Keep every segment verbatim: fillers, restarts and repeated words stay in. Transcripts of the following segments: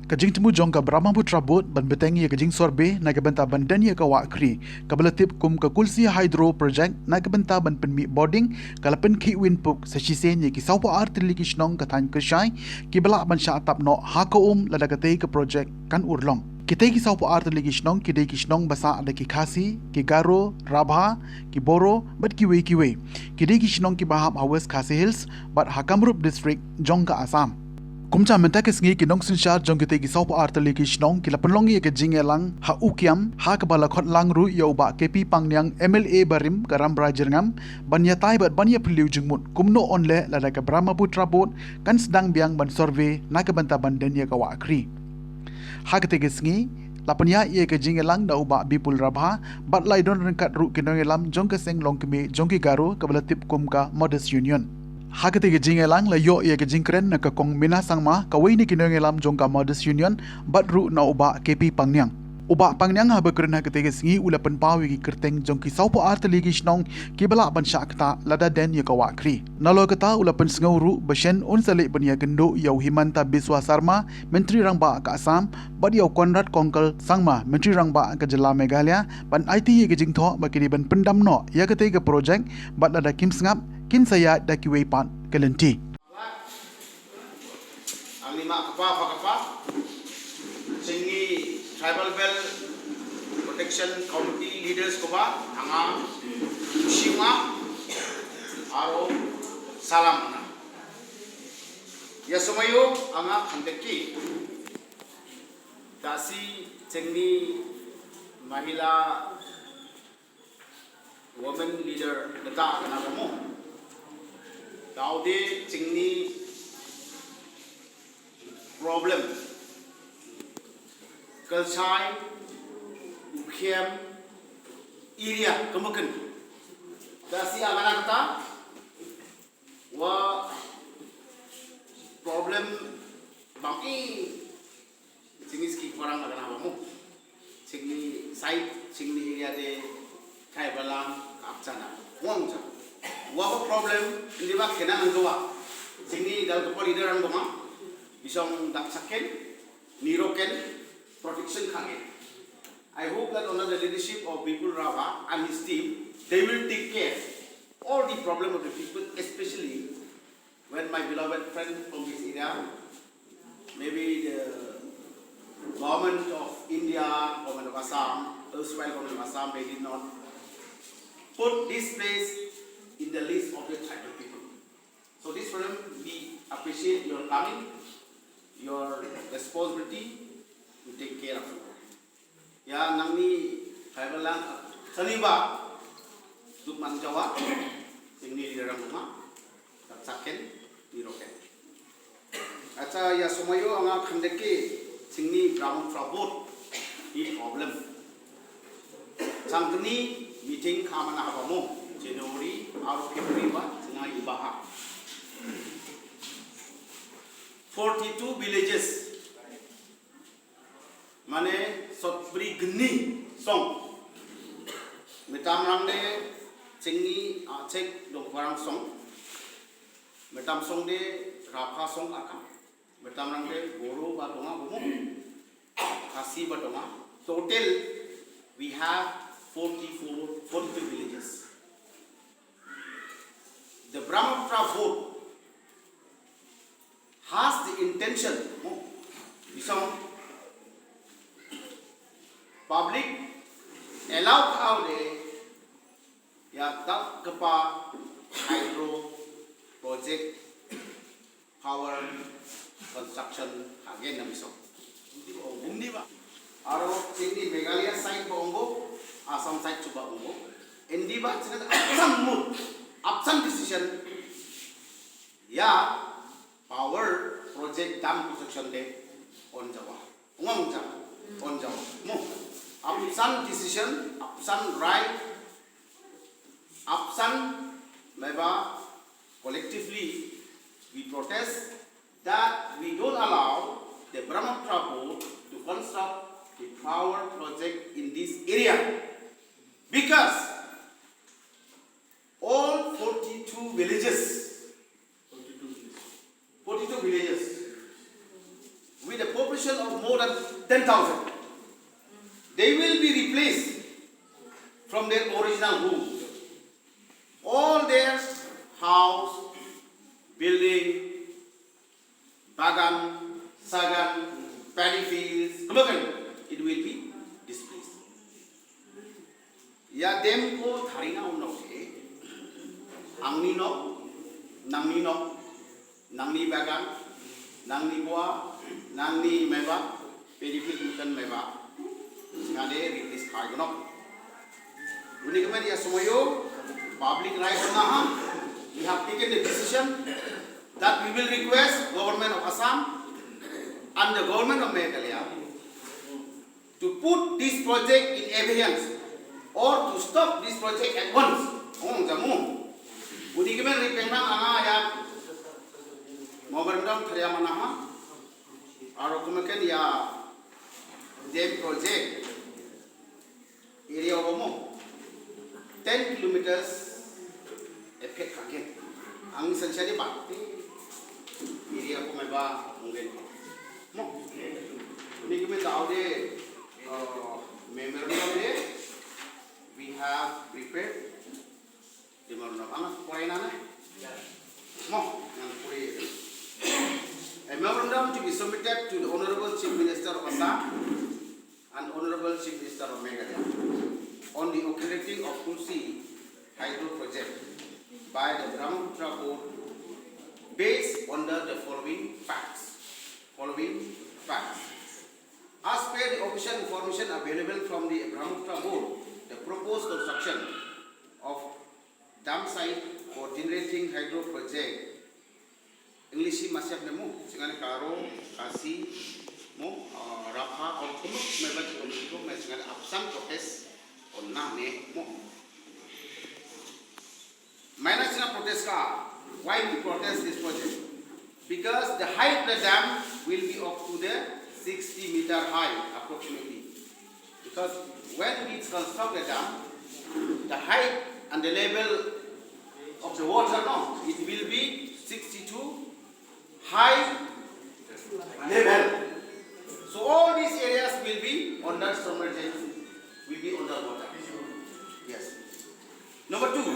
Ka jingthmu jong ka Brahmaputra Board ban bteng ïa ka jingsurvey na ka bynta ban dien ïa ka wah khri kaba la tip kum ka Kulsi Hydro Project na ka bynta ban pynmih bording ka la pynkhih win puk sa shisien ïa ki saw phew ar tylli ki shnong ka thaiñ Kyrshai kiba lah ban shah tap noh ha ka um lada katei ka project kan urlong. Kitei ki saw phew ar tylli ki shnong ki dei ki shnong ba sah da ki Khasi, ki Garo, Rabha, ki Boro bad kiwei kiwei. Ki dei ki shnong kiba hap ha West Khasi Hills bad ha Kamrup District jong ka Assam. Kumta mynta ka sngi ki nongsynshar jong kitei ki saw phew ar tylli ki shnong ki la pynlong ïa ka jingïalang ha Ukiam ha kaba la khot lang ruh ïa u Bah K P Pangniang, M L A barim ka Rambrai Jyrngam, ban ïatai bad ban ïaphylliew jingmut kumno yn leh lada ka Brahmaputra Board kan sdang biang ban survey na ka bynta ban dien ïa ka wah khri. Ha katei ka sngi la pynïaid ïa ka jingïalang da u Bah Bipul Rabha bad la ïadon ryngkat ruh ki nongïalam jong ka seng longkmie jong ki Garo kaba la tip kum ka Mothers Union. Ha katei ka jingïalang la ïoh ïa ka jingkren na ka Kong Mina Sangma, kawei na ki nongïalam jong ka Mothers Union, bad ruh na u Bah K P Pangniang. U Bah Pangniang haba kren ha katei ka sngi u la pynpaw ïa ki kyrteng jong ki saw phew ar tylli ki shnong kiba lah ban shah ktah lada dien ïa ka wah khri. Nalor kata u la pynsngew ruh ba shen un sa leit ban ïakynduh ïa u Himanta Biswa Sarma, Myntri Rangbah ka Assam, bad ïa u Conrad Kongkal Sangma, Myntri Rangbah ka jylla Meghalaya, ban aiti ïa ka jingthoh ba ki dei ban pyndam noh ïa katei ka project bad lada kim sngap kin sa ïaid da kiwei pat ka lynti. Ang nima kpa pa kpa, jingni Tribal Belt Protection Committee leaders ko ba, anga, shima, aro, salam na. Ïa sumar ïa nga khamdekti. Dasi jingni Mahila Women Leader da ka na mo. Daw de jingni problem. Kalsai, Ukhem, area, kamakan. Dasi anga na kata, wa problem bang i jingni ski khorang la kana ba mo. Jingni site, jingni area de kai balang apchana. Wang cha. Wa ba problem, hindi ba kena nang doa. Jingni dal ko leader ang doma. Bisong dak saken, niroken, protection kage. I hope that under the leadership of Bipul Rawa and his team, they will take care all the problem of the people, especially when my beloved friend from this area, maybe the government of India, government of Assam, erstwhile government of Assam, they did not put this place in the list of the tribal people. So this problem, we appreciate your coming, your responsibility to take care of it. Ïa nangni tribal lang sani ba duk man jawa, jingni leader ang ma tak saken, niroken. Acha ïa sumar ïa nga khamdekti jingni Brahmaputra Board ni problem. Jingni meeting khamana haba mo January aro February ba jinga ibaha. Forty-two villages. Mane sotbri gni song. Metam rang de chingi achek dong parang song. Metam song de Rapha song aka. Metam rang de Boro ba donga bumu. Khasi ba donga. Total we have forty-four, forty-two villages. The Brahmaputra Board has the intention, mo, bisong public allow ka au de ïa dap kpa hydro project power construction again na bisong. Umdi ba, umdi ba. Aro chini Meghalaya side ba ongo, Assam side chuba ongo. Indi ba chini apsan mut, apsan decision. Ya, power project dam construction de on jawa. Ngong jawa, on jawa. Mo, apsan decision, apsan right, apsan meba collectively we protest that we don't allow the Brahmaputra Board to construct the power project in this area because all forty-two villages, forty-two villages with a population of ten thousand. They will be replaced from their original home. All their house, building, bagan, sagan, paddy fields, kumno kan, it will be displaced. Ïa dem ko tharai na u nongshong, angni nok, nangni nok, nangni bagan, nangni bwa, nangni meba, paddy field kumno kan meba, nga de replace khai gunok. Uni kemen ïa somoyo, public right na ha, we have taken the decision that we will request Government of Assam and the Government of Meghalaya to put this project in abeyance or to stop this project at once. Ong jamu. Uni kemen ri pengna anga ïa memorandum tharai mana ha. Aro kumno kan ïa dem project. Area of mo ten kilometers effect again. Ang sanchari ba area ko meba mungkin mo. Ni kami tahu de, uh, memorandum de we have prepared memorandum. Ang kurai na na mo ngan kurai. A memorandum to be submitted to the Honorable Chief Minister of Assam and Honorable Chief Minister of Meghalaya on the accrediting of Tulsi hydro project by the Brahmaputra Board based on the, the following facts. Following facts. As per the official information available from the Brahmaputra Board, the proposed construction of dam site for generating hydro project English hi masiap ne mo, singan Garo, Khasi, mo, uh, Rakha, or kumno, me ba kumno, me singan apsan protest, or na ne mo. Maina sina protest ka, why we protest this project? Because the height of the dam will be up to the sixty meter high approximately. Because when we construct the dam, the height and the level of the water, no, it will be sixty-two high level. So all these areas will be under submergence, will be under water. Yes. Number two,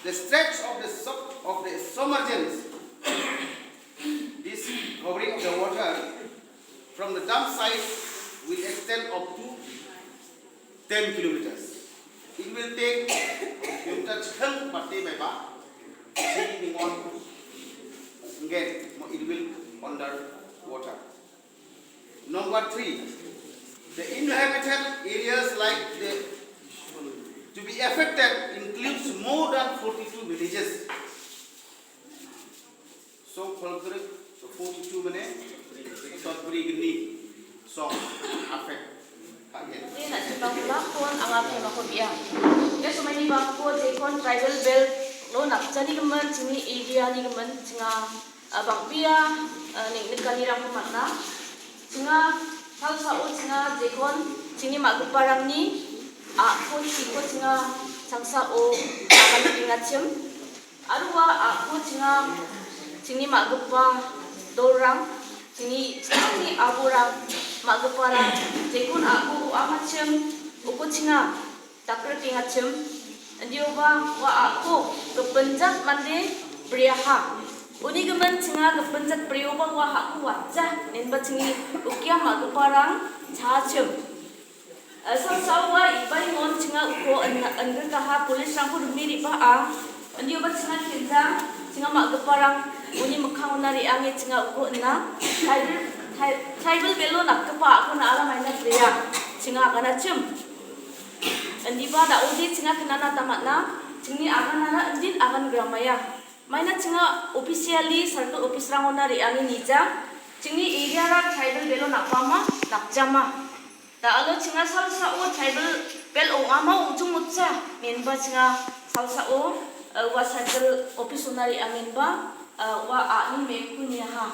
the stretch of the sub, of the submergence, this covering of the water from the dam site will extend up to ten kilometers. It will take kilometer chang bate bai ba. Sini ningon. Again, it will under water. Number three, the inhabited areas like the to be affected includes more than forty-two villages. So, forty-two mane, sotbri gni, so, affect. Again. Ni na chipang pula pon anga phi ma ko biang. Ke so mani bang ko je kon tribal belt lo nak jani kemen chini area ni kemen chinga, ah, bang pia, ah, ni ni kali rang kemen na. Chinga hal sa o chinga je kon chini ma keparang ni, ah, ko chi ko chinga chang sa o, ah, kan pingat chem. Arwa a ko chinga chini ma gepa dorang chini chini aburang ma geparang jekun a ko u ama chem u ko chinga takre kinga chem. Ndio ba wa a ko kepenjat mande priaha. Uni kemen chinga kepenjat prioba wa ha ko wacha nen ba chingi ukia ma geparang cha chem. Sa sawa i bai ngon chinga uko en en ka ha police rang ko dumi ri ba a. Andi ba chinga kinja chinga ma geparang uni mekang una ri angi chinga uko na. Tribal tribal belo na kepa ko na ala mai na pria chinga kana chim. Andi ba da udi chinga kena na tamat na chingni akan na ra endin akan gramaya. Maina chinga officially circle office rang ona ri angi nija. Chingni area ra tribal belo na pama nak jama. Ta alo chinga sal sa o tribal bel o ama o jung utsa men ba chinga sal sa o, eh, wa circle office ona ri angi ba, eh, wa a ni me kunya ha.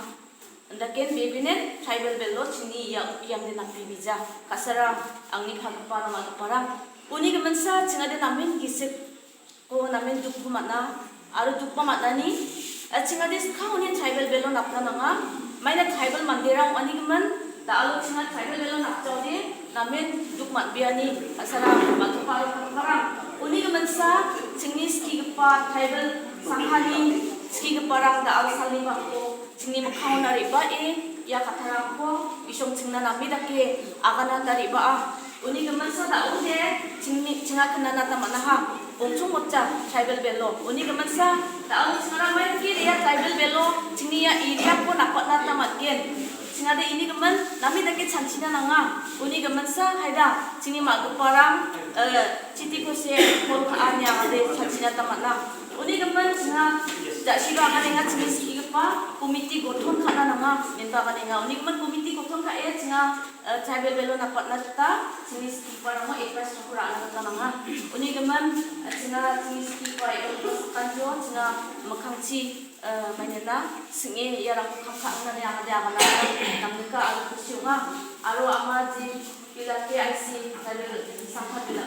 Nda ken bebinen tribal belo chini ya ukiam de na pibija kasara angni phagpa na magpa rang. Uni kemensa chinga de na men gisik. Ko namen duk phamat na, aro duk phamat na ni, a chinga dis kha uni tribal belo napna nanga, maina tribal mandirang ani kemen, Da alo chingna tribal belo na kchaw de namen duk mat biani asara ma kpa ro kpa rang. Uni ka mansa chingni ski kpa tribal sanghani ski kpa rang da al sali ba ko chingni makhau na riba e ya kata rang ko isong chingna nami da ke agana ta riba a. Uni ka mansa da unde chingni chinga kena na ta mana ha. Bongchung mocha tribal belo. Uni ka mansa da alo chinga rang mai ki ya tribal belo chingni ya area ko na pat na ta mat gen. Chingade ini kemen nami dake chanchina nanga. Uni kemen sa haida chini ma keparang chiti ko se pol ka anya ngade chanchina tamana. Uni kemen singa da siba ngade nga chini ski kepa komiti gothon ka nanga. Minta ngade nga uni kemen komiti gothon ka e singa tribal belo na patna ta chini ski kepa ramo ekra sukura nanga. Uni kemen singa chini ski kepa ekra kanjo singa makangchi. Maineta singe ya rang kham kha angna ya ngade angna nang ka alu kusiu nga aro ama ji pila K I C tadi sangkhat pila